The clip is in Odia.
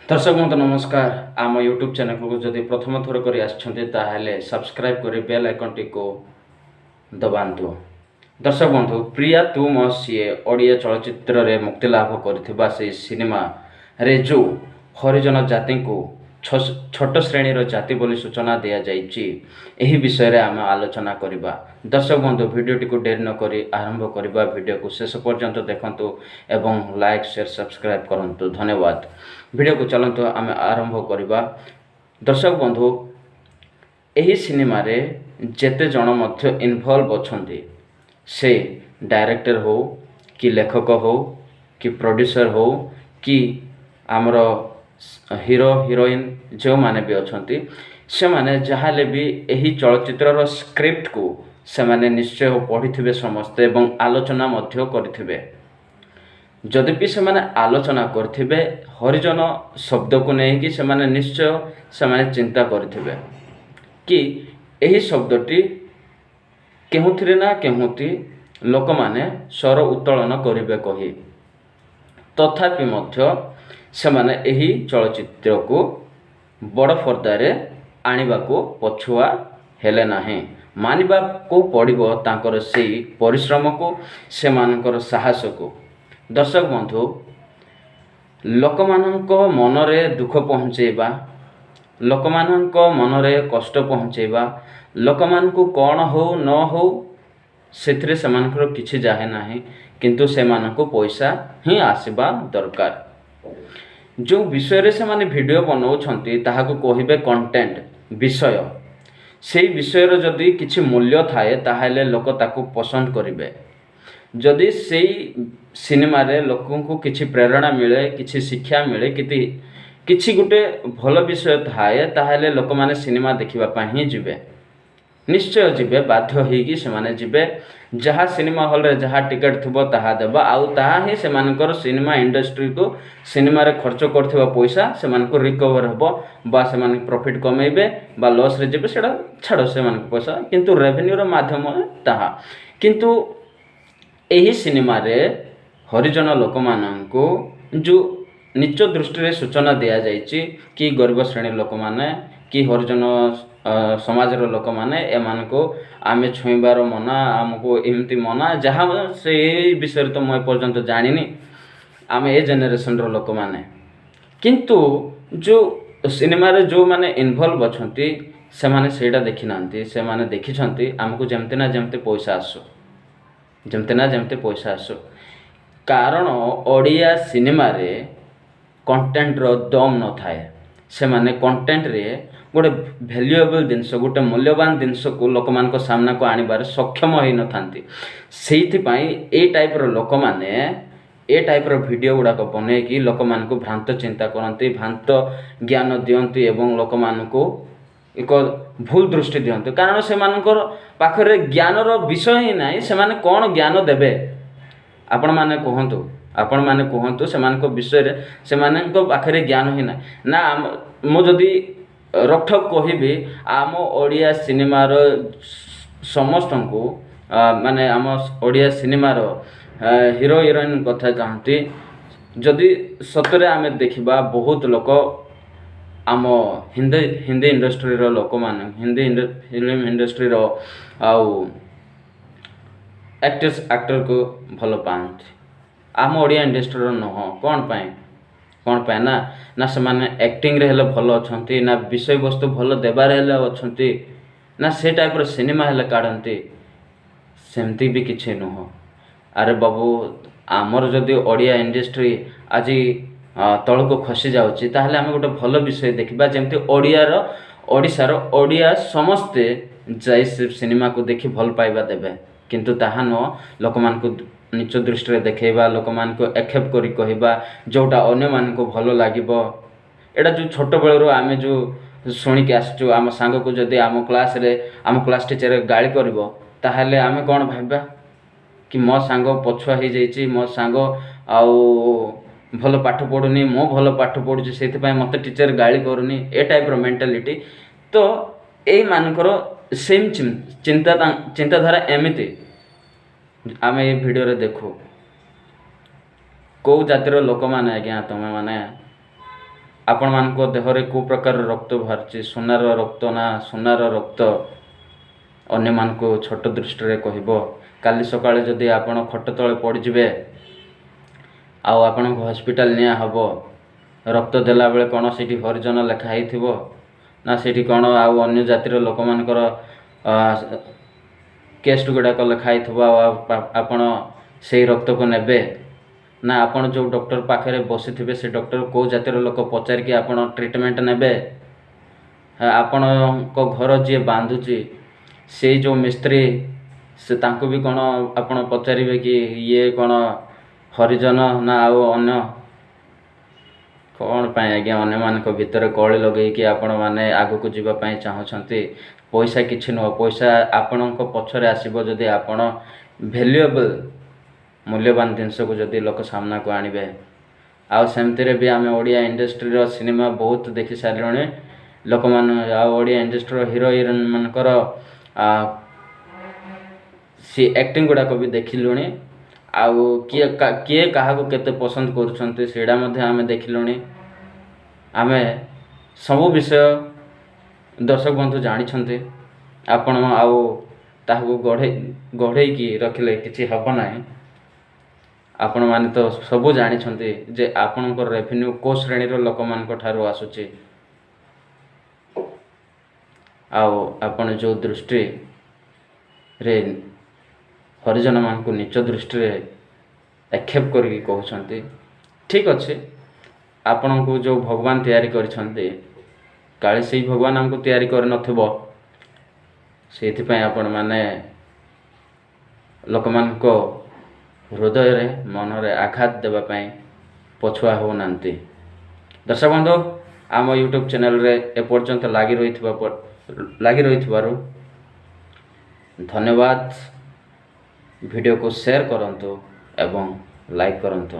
ଦର୍ଶକ ବନ୍ଧୁ, ନମସ୍କାର। ଆମ ୟୁଟ୍ୟୁବ୍ ଚ୍ୟାନେଲକୁ ଯଦି ପ୍ରଥମ ଥର କରି ଆସିଛନ୍ତି, ତାହେଲେ ସବସ୍କ୍ରାଇବ୍ କରି ବେଲ୍ ଆଇକନ୍ଟିକୁ ଦବାନ୍ତୁ। ଦର୍ଶକ ବନ୍ଧୁ, ପ୍ରିୟା ତୁ ମୋ ସିଏ ଓଡ଼ିଆ ଚଳଚ୍ଚିତ୍ରରେ ମୁକ୍ତିଲାଭ କରିଥିବା ସେହି ସିନେମାରେ ଯେଉଁ ହରିଜନ ଜାତିଙ୍କୁ ଛୋଟ ଶ୍ରେଣୀର ଜାତି ବୋଲି ସୂଚନା ଦିଆଯାଇଛି, ଏହି ବିଷୟରେ ଆମେ ଆଲୋଚନା କରିବା। ଦର୍ଶକ ବନ୍ଧୁ, ଭିଡ଼ିଓଟିକୁ ଡେରି ନକରି ଆରମ୍ଭ କରିବା। ଭିଡ଼ିଓକୁ ଶେଷ ପର୍ଯ୍ୟନ୍ତ ଦେଖନ୍ତୁ ଏବଂ ଲାଇକ୍, ସେୟାର, ସବସ୍କ୍ରାଇବ୍ କରନ୍ତୁ। ଧନ୍ୟବାଦ। ଭିଡ଼ିଓକୁ ଚାଲନ୍ତୁ ଆମେ ଆରମ୍ଭ କରିବା। ଦର୍ଶକ ବନ୍ଧୁ, ଏହି ସିନେମାରେ ଯେତେ ଜଣ ମଧ୍ୟ ଇନଭଲ୍ଭ ଅଛନ୍ତି, ସେ ଡାଇରେକ୍ଟର ହଉ କି ଲେଖକ ହଉ କି ପ୍ରଡ୍ୟୁସର ହଉ କି ଆମର ହିରୋ, ହିରୋଇନ୍ ଯେଉଁମାନେ ବି ଅଛନ୍ତି, ସେମାନେ ଯାହାହେଲେ ବି ଏହି ଚଳଚ୍ଚିତ୍ରର ସ୍କ୍ରିପ୍ଟକୁ ସେମାନେ ନିଶ୍ଚୟ ପଢ଼ିଥିବେ ସମସ୍ତେ ଏବଂ ଆଲୋଚନା ମଧ୍ୟ କରିଥିବେ। ଯଦି ବି ସେମାନେ ଆଲୋଚନା କରିଥିବେ, ହରିଜନ ଶବ୍ଦକୁ ନେଇକି ସେମାନେ ନିଶ୍ଚୟ ସେମାନେ ଚିନ୍ତା କରିଥିବେ କି ଏହି ଶବ୍ଦଟି କେଉଁଥିରେ ନା କେଉଁଠି ଲୋକମାନେ ସ୍ୱର ଉତ୍ତୋଳନ କରିବେ କହି। ତଥାପି ମଧ୍ୟ ସେମାନେ ଏହି ଚଳଚ୍ଚିତ୍ରକୁ ବଡ଼ ପର୍ଦ୍ଦାରେ ଆଣିବାକୁ ପଛୁଆ ହେଲେ ନାହିଁ। ମାନିବାକୁ ପଡ଼ିବ ତାଙ୍କର ସେଇ ପରିଶ୍ରମକୁ, ସେମାନଙ୍କର ସାହସକୁ। ଦର୍ଶକ ବନ୍ଧୁ, ଲୋକମାନଙ୍କ ମନରେ ଦୁଃଖ ପହଞ୍ଚେଇବା, ଲୋକମାନଙ୍କ ମନରେ କଷ୍ଟ ପହଞ୍ଚେଇବା, ଲୋକମାନଙ୍କୁ କ'ଣ ହଉ ନ ହଉ, ସେଥିରେ ସେମାନଙ୍କର କିଛି ଯାଏ ନାହିଁ, କିନ୍ତୁ ସେମାନଙ୍କୁ ପଇସା ହିଁ ଆସିବା ଦରକାର। ଯେଉଁ ବିଷୟରେ ସେମାନେ ଭିଡ଼ିଓ ବନାଉଛନ୍ତି, ତାହାକୁ କହିବେ କଣ୍ଟେଣ୍ଟ, ବିଷୟ। ସେଇ ବିଷୟର ଯଦି କିଛି ମୂଲ୍ୟ ଥାଏ, ତାହେଲେ ଲୋକ ତାକୁ ପସନ୍ଦ କରିବେ। ଯଦି ସେଇ ସିନେମାରେ ଲୋକଙ୍କୁ କିଛି ପ୍ରେରଣା ମିଳେ, କିଛି ଶିକ୍ଷା ମିଳେ, କିଛି ଗୋଟେ ଭଲ ବିଷୟ ଥାଏ, ତାହେଲେ ଲୋକମାନେ ସିନେମା ଦେଖିବା ପାଇଁ ହିଁ ଯିବେ। ନିଶ୍ଚୟ ଯିବେ, ବାଧ୍ୟ ହେଇକି ସେମାନେ ଯିବେ। ଯାହା ସିନେମା ହଲ୍ରେ ଯାହା ଟିକେଟ୍ ଥିବ, ତାହା ଦେବା ଆଉ ତାହା ହିଁ ସେମାନଙ୍କର ସିନେମା ଇଣ୍ଡଷ୍ଟ୍ରିକୁ ସିନେମାରେ ଖର୍ଚ୍ଚ କରୁଥିବା ପଇସା ସେମାନଙ୍କୁ ରିକଭର୍ ହେବ ବା ସେମାନେ ପ୍ରଫିଟ୍ କମେଇବେ ବା ଲସ୍ରେ ଯିବେ, ସେଇଟା ଛାଡ଼, ସେମାନଙ୍କ ପଇସା, କିନ୍ତୁ ରେଭିନ୍ୟୁର ମାଧ୍ୟମ ତାହା। କିନ୍ତୁ ଏହି ସିନେମାରେ ହରିଜନ ଲୋକମାନଙ୍କୁ ଯେଉଁ ନୀଚ ଦୃଷ୍ଟିରେ ସୂଚନା ଦିଆଯାଇଛି କି ଗରିବ ଶ୍ରେଣୀ ଲୋକମାନେ କି ହରିଜନ ସମାଜର ଲୋକମାନେ, ଏମାନଙ୍କୁ ଆମେ ଛୁଇଁବାର ମନା, ଆମକୁ ଏମିତି ମନା, ଯାହା ସେଇ ବିଷୟରେ ତ ମୁଁ ଏପର୍ଯ୍ୟନ୍ତ ଜାଣିନି, ଆମେ ଏ ଜେନେରେସନ୍ର ଲୋକମାନେ। କିନ୍ତୁ ଯେଉଁ ସିନେମାରେ ଯେଉଁମାନେ ଇନଭଲ୍ଭ ଅଛନ୍ତି, ସେମାନେ ସେଇଟା ଦେଖିନାହାନ୍ତି। ସେମାନେ ଦେଖିଛନ୍ତି ଆମକୁ ଯେମିତି ନା ଯେମିତି ପଇସା ଆସୁ, ଯେମିତି ନା ଯେମିତି ପଇସା ଆସୁ। କାରଣ ଓଡ଼ିଆ ସିନେମାରେ କଣ୍ଟେଣ୍ଟର ଦମ୍ ନଥାଏ। ସେମାନେ କଣ୍ଟେଣ୍ଟରେ ଗୋଟେ ଭ୍ୟାଲୁଏବଲ୍ ଜିନିଷ, ଗୋଟେ ମୂଲ୍ୟବାନ ଜିନିଷକୁ ଲୋକମାନଙ୍କ ସାମ୍ନାକୁ ଆଣିବାରେ ସକ୍ଷମ ହେଇନଥାନ୍ତି। ସେଇଥିପାଇଁ ଏଇ ଟାଇପ୍ର ଲୋକମାନେ ଏ ଟାଇପ୍ର ଭିଡ଼ିଓ ଗୁଡ଼ାକ ବନେଇକି ଲୋକମାନଙ୍କୁ ଭ୍ରାନ୍ତ ଚିନ୍ତା କରନ୍ତି, ଭ୍ରାନ୍ତ ଜ୍ଞାନ ଦିଅନ୍ତି ଏବଂ ଲୋକମାନଙ୍କୁ ଏକ ଭୁଲ ଦୃଷ୍ଟି ଦିଅନ୍ତି। କାରଣ ସେମାନଙ୍କର ପାଖରେ ଜ୍ଞାନର ବିଷୟ ହିଁ ନାହିଁ। ସେମାନେ କ'ଣ ଜ୍ଞାନ ଦେବେ, ଆପଣମାନେ କୁହନ୍ତୁ? ଆପଣମାନେ କୁହନ୍ତୁ, ସେମାନଙ୍କ ବିଷୟରେ ସେମାନଙ୍କ ପାଖରେ ଜ୍ଞାନ ହିଁ ନାହିଁ ନା। ଆମ ମୁଁ ଯଦି ରୋକଠୋକ କହିବି, ଆମ ଓଡ଼ିଆ ସିନେମାର ସମସ୍ତଙ୍କୁ, ମାନେ ଆମ ଓଡ଼ିଆ ସିନେମାର ହିରୋ, ହିରୋଇନ୍ କଥା ଚାହାନ୍ତି, ଯଦି ସତରେ ଆମେ ଦେଖିବା, ବହୁତ ଲୋକ ଆମ ହିନ୍ଦୀ ଇଣ୍ଡଷ୍ଟ୍ରିର ଲୋକମାନେ, ହିନ୍ଦୀ ଫିଲ୍ମ ଇଣ୍ଡଷ୍ଟ୍ରିର ଆଉ ଆକ୍ଟ୍ରେସ୍, ଆକ୍ଟରକୁ ଭଲ ପାଆନ୍ତି, ଆମ ଓଡ଼ିଆ ଇଣ୍ଡଷ୍ଟ୍ରିର ନୁହଁ। କ'ଣ ପାଇଁ? କ'ଣ ପାଇଁ ନା ସେମାନେ ଆକ୍ଟିଂରେ ହେଲେ ଭଲ ଅଛନ୍ତି, ନା ବିଷୟବସ୍ତୁ ଭଲ ଦେବାରେ ହେଲେ ଅଛନ୍ତି, ନା ସେ ଟାଇପ୍ର ସିନେମା ହେଲେ କାଢ଼ନ୍ତି, ସେମିତି ବି କିଛି ନୁହଁ। ଆରେ ବାବୁ, ଆମର ଯଦି ଓଡ଼ିଆ ଇଣ୍ଡଷ୍ଟ୍ରି ଆଜି ତଳକୁ ଖସି ଯାଉଛି, ତାହେଲେ ଆମେ ଗୋଟେ ଭଲ ବିଷୟ ଦେଖିବା, ଯେମିତି ଓଡ଼ିଶାର ଓଡ଼ିଆ ସମସ୍ତେ ଯାଇ ସେ ସିନେମାକୁ ଦେଖି ଭଲ ପାଇବା ଦେବେ। କିନ୍ତୁ ତାହା ନୁହଁ, ଲୋକମାନଙ୍କୁ ନୀଚ ଦୃଷ୍ଟିରେ ଦେଖେଇବା, ଲୋକମାନଙ୍କୁ ଆକ୍ଷେପ କରି କହିବା, ଯେଉଁଟା ଅନ୍ୟମାନଙ୍କୁ ଭଲ ଲାଗିବ। ଏଇଟା ଯେଉଁ ଛୋଟବେଳରୁ ଆମେ ଯେଉଁ ଶୁଣିକି ଆସିଛୁ, ଆମ ସାଙ୍ଗକୁ ଯଦି ଆମ କ୍ଲାସ୍ରେ ଆମ କ୍ଲାସ୍ ଟିଚର୍ ଗାଳି କରିବ, ତାହେଲେ ଆମେ କ'ଣ ଭାବିବା କି ମୋ ସାଙ୍ଗ ପଛୁଆ ହେଇଯାଇଛି, ମୋ ସାଙ୍ଗ ଆଉ ଭଲ ପାଠ ପଢ଼ୁନି, ମୁଁ ଭଲ ପାଠ ପଢ଼ୁଛି, ସେଇଥିପାଇଁ ମୋତେ ଟିଚର୍ ଗାଳି କରୁନି। ଏ ଟାଇପ୍ର ମେଣ୍ଟାଲିଟି ତ ଏଇମାନଙ୍କର ସେମ୍ ଚିନ୍ତା, ଚିନ୍ତାଧାରା ଏମିତି ଆମେ ଏଇ ଭିଡ଼ିଓରେ ଦେଖୁ। କେଉଁ ଜାତିର ଲୋକମାନେ ଆଜ୍ଞା ତୁମେମାନେ? ଆପଣମାନଙ୍କ ଦେହରେ କେଉଁ ପ୍ରକାର ରକ୍ତ ବାହାରୁଛି, ସୁନାର ରକ୍ତ ନା ସୁନାର ରକ୍ତ? ଅନ୍ୟମାନଙ୍କୁ ଛୋଟ ଦୃଷ୍ଟିରେ କହିବ। କାଲି ସକାଳେ ଯଦି ଆପଣ ଖଟ ତଳେ ପଡ଼ିଯିବେ ଆଉ ଆପଣଙ୍କୁ ହସ୍ପିଟାଲ ନିଆ ହେବ, ରକ୍ତ ଦେଲାବେଳେ କ'ଣ ସେଇଠି ହରିଜନ ଲେଖା ହେଇଥିବ ନା ସେଇଠି କ'ଣ ଆଉ ଅନ୍ୟ ଜାତିର ଲୋକମାନଙ୍କର କେଷ୍ଟ ଗୁଡ଼ାକ ଲେଖା ହେଇଥିବ, ଆଉ ଆପଣ ସେଇ ରକ୍ତକୁ ନେବେ? ନା ଆପଣ ଯେଉଁ ଡକ୍ଟର ପାଖରେ ବସିଥିବେ, ସେ ଡକ୍ଟର କେଉଁ ଜାତିର ଲୋକ ପଚାରିକି ଆପଣ ଟ୍ରିଟମେଣ୍ଟ ନେବେ? ଆପଣଙ୍କ ଘର ଯିଏ ବାନ୍ଧୁଛି, ସେଇ ଯେଉଁ ମିସ୍ତ୍ରୀ, ସେ ତାଙ୍କୁ ବି କ'ଣ ଆପଣ ପଚାରିବେ କି ଇଏ କ'ଣ ହରିଜନ ନା ଆଉ ଅନ୍ୟ? କ'ଣ ପାଇଁ ଆଜ୍ଞା ଅନ୍ୟମାନଙ୍କ ଭିତରେ କଳି ଲଗେଇକି ଆପଣମାନେ ଆଗକୁ ଯିବା ପାଇଁ ଚାହୁଁଛନ୍ତି? ପଇସା କିଛି ନୁହଁ। ପଇସା ଆପଣଙ୍କ ପଛରେ ଆସିବ, ଯଦି ଆପଣ ଭ୍ୟାଲୁଏବଲ୍, ମୂଲ୍ୟବାନ ଜିନିଷକୁ ଯଦି ଲୋକ ସାମ୍ନାକୁ ଆଣିବେ। ଆଉ ସେମିତିରେ ବି ଆମେ ଓଡ଼ିଆ ଇଣ୍ଡଷ୍ଟ୍ରିର ସିନେମା ବହୁତ ଦେଖି ସାରିଲୁଣି ଲୋକମାନେ, ଆଉ ଓଡ଼ିଆ ଇଣ୍ଡଷ୍ଟ୍ରିର ହିରୋ ହିରୋଇନ୍ ମାନଙ୍କର ସେ ଆକ୍ଟିଂ ଗୁଡ଼ାକ ବି ଦେଖିଲୁଣି, ଆଉ କିଏ କିଏ କାହାକୁ କେତେ ପସନ୍ଦ କରୁଛନ୍ତି, ସେଇଟା ମଧ୍ୟ ଆମେ ଦେଖିଲୁଣି। ଆମେ ସବୁ ବିଷୟ ଦର୍ଶକ ବନ୍ଧୁ ଜାଣିଛନ୍ତି। ଆପଣ ଆଉ ତାହାକୁ ଗଢ଼େଇକି ରଖିଲେ କିଛି ହେବ ନାହିଁ। ଆପଣମାନେ ତ ସବୁ ଜାଣିଛନ୍ତି ଯେ ଆପଣଙ୍କର ରେଭିନ୍ୟୁ କେଉଁ ଶ୍ରେଣୀର ଲୋକମାନଙ୍କ ଠାରୁ ଆସୁଛି। ଆଉ ଆପଣ ଯେଉଁ ଦୃଷ୍ଟିରେ ହରିଜନମାନଙ୍କୁ ନୀଚ ଦୃଷ୍ଟିରେ ଆକ୍ଷେପ କରିକି କହୁଛନ୍ତି, ଠିକ୍ ଅଛି, ଆପଣଙ୍କୁ ଯେଉଁ ଭଗବାନ ତିଆରି କରିଛନ୍ତି, କାଳେ ସେଇ ଭଗବାନ ଆମକୁ ତିଆରି କରିନଥିବ, ସେଇଥିପାଇଁ ଆପଣମାନେ ଲୋକମାନଙ୍କ ହୃଦୟରେ, ମନରେ ଆଘାତ ଦେବା ପାଇଁ ପଛୁଆ ହେଉନାହାନ୍ତି। ଦର୍ଶକ ବନ୍ଧୁ, ଆମ ୟୁଟ୍ୟୁବ୍ ଚ୍ୟାନେଲରେ ଏପର୍ଯ୍ୟନ୍ତ ଲାଗି ରହିଥିବାରୁ ଧନ୍ୟବାଦ। ଭିଡ଼ିଓକୁ ସେୟାର କରନ୍ତୁ ଏବଂ ଲାଇକ୍ କରନ୍ତୁ।